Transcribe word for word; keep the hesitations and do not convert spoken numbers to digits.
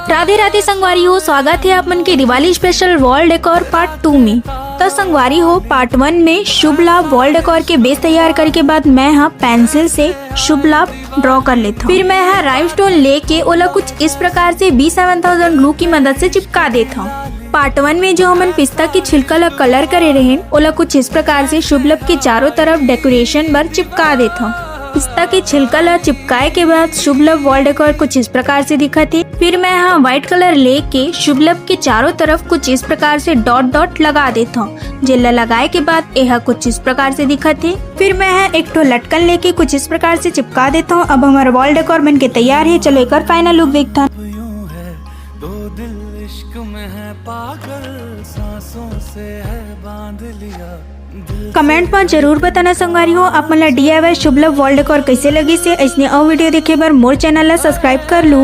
राधे राधे संगवारी हो, स्वागत है आप मन के Diwali special wall decor part two में। तो संगवारी हो, पार्ट वन में शुभ लाभ वॉल डेकोर के बेस तैयार करे के बाद मैं हा पेंसिल से शुभ लाभ ड्रॉ कर लेता हूँ। फिर मैं हा राइमस्टोन लेके ओला कुछ इस प्रकार से बी सेवन थाउजेंड ग्लू की मदद से चिपका देता हूँ। पार्ट वन में जो हमन पिस्ता के छिलका ला कलर करे रहेन, ओला कुछ इस प्रकार से शुभ लाभ के चारों तरफ डेकोरेशन बर चिपका देता हूँ। पिस्ता के छिलका ला चिपकाए के बाद शुभ लाभ वॉल डेकोर कुछ इस प्रकार से दिखत हे। फिर मैं हा व्हाइट कलर लेके शुभ लाभ के चारों तरफ कुछ इस प्रकार से डॉट डॉट लगा देता हूँ, जेला लगाए के बाद एहा कुछ इस प्रकार से दिखत हे। फिर मैं हा एक ठो लटकन लेके कुछ इस प्रकार से चिपका देता हूँ। अब हमारा वॉल डेकोर बन के तैयार है। चलो एक बार फाइनल लुक देखता। यूं है दो दिल इश्क में है पागल, सांसों से है बांध लिया। कमेंट में जरूर बताना संगवारी हो, आप मन ला डीआईवाई शुभ लाभ वॉल डेकोर कैसे लगिस हे। ऐसने अउ वीडियो देखे बर मोर चैनल ला सब्सक्राइब कर लू।